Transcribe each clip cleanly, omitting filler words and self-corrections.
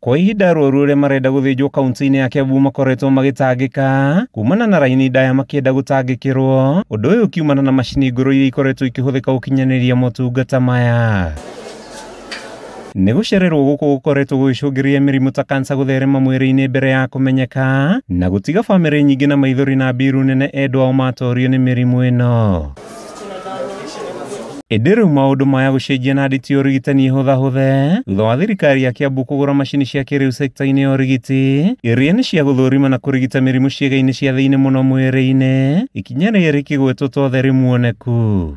Kwa ihinda arwaru arĩa marenda gũthĩnjwo kaunti-inĩ ya Kiambu makoretwo magĩtangĩka kumana na raini ndaya makĩenda gũtangĩkĩrwo, ũndũ ũyũ ũkiumana na macini ngũrũ iria ikoretwo ikĩhũthĩka gũkinyanĩria motungata maya. Nĩ gũcererwo gũkũ gũkoretwo gũgĩcũngĩrĩria mĩrimũ ta kansa gũtherema mwĩrĩ-inĩ mbere ya kũmenyeka na gũtiga bamĩrĩ nyingĩ na maithori na mbiru nene endwa ao matorio nĩ mĩrimũ ĩno. Ĩndĩ rĩu maũndũ maya gũcenjia na nditi ya ũrigitani ĩhũthahũthe thutha wa thirikari ya Kiambu kũgũra macini cia kĩrĩu sekta-inĩ ya ũrigiti iria nĩ cia gũthũrima na kũrigita mĩrimũ ciĩga-inĩ cia thĩinĩ mũno mwĩrĩ-inĩ, ikinya rĩrĩ rĩkĩgwetwo ta ũtheri muoneku.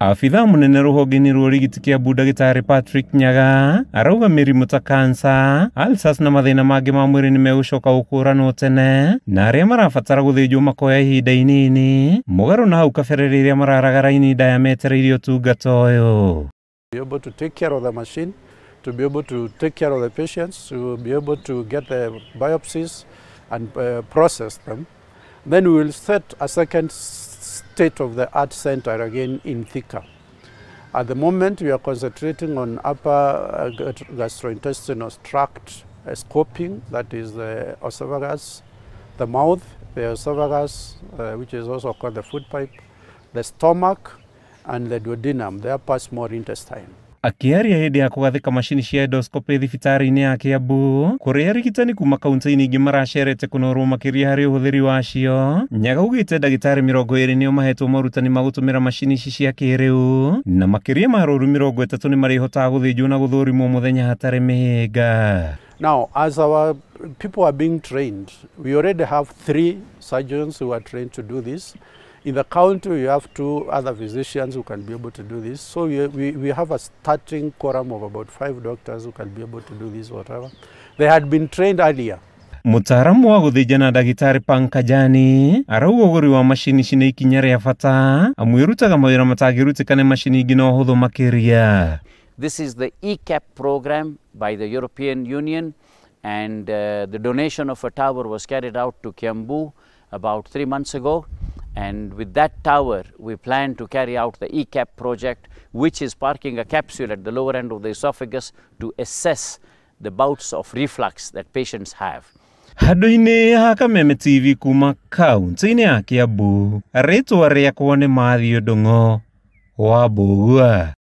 Abithaa mũnene rũhonge-inĩ rwa ũrigiti Kiambu ndagĩtarĩ Patrick Nyaga arauga mĩrimũ ta kansa, ulcers na mathĩna mangĩ ma mwĩrĩ nĩ megũcoka gũkũranwo tene na arĩa marabatara gũthĩnjwo makoya ihinda inini mũgarũ na hau kabere rĩrĩa mararaga raini ndaya metereire ũtungata ũyũ. Be able to take care of the machine, to be able to take care of the patients, to be able to get the biopsies and process them. Then we will set a second state-of-the-art center again in Thika. At the moment, we are concentrating on upper gastrointestinal tract scoping, that is the esophagus, the mouth, the esophagus, which is also called the food pipe, the stomach, and the duodenum, the upper small intestine. Akĩaria hĩndĩ ya kũgathĩka macini cia endoscopy thibitarĩ-inĩ ya Kiambu kũrĩa arigitani kuma kaunti-inĩ ingĩ maracerete kũnorwo makĩria harĩ ũhũthĩri wacio, Nyaga augĩte ndagĩtarĩ 20 nĩo mahetwo morutani ma gũtũmĩra macini ici cia kĩrĩu na makĩria ma arwaru 30 nĩ marĩhotaga gũthĩnjwo na gũthũrimwo mũthenya hatarĩ mĩhĩnga. Now, as our people are being trained, we already have 3 surgeons who are trained to do this. In the county, we have 2 other physicians who can be able to do this. So we have a starting quorum of about 5 doctors who can be able to do this, whatever. They had been trained earlier. Mũtaaramu wa gũthĩnjana ndagĩtarĩ Pankajani arauga ũgũri wa macini ici nĩ ikinya rĩa bata amu ĩrutaga mawĩra matangĩrutĩka nĩ macini ingĩ na ũhũthũ makĩria. This is the ECAP program by the European Union, and the donation of a tower was carried out to Kiambu about 3 months ago. And with that tower, we plan to carry out the ECAP project, which is parking a capsule at the lower end of the esophagus to assess the bouts of reflux that patients have. Handũ-inĩ ha Kameme TV kuma kaunti-inĩ ya Kiambu, rĩtwa rĩakwa nĩ Matthew Ndung'o wa Mbũgua.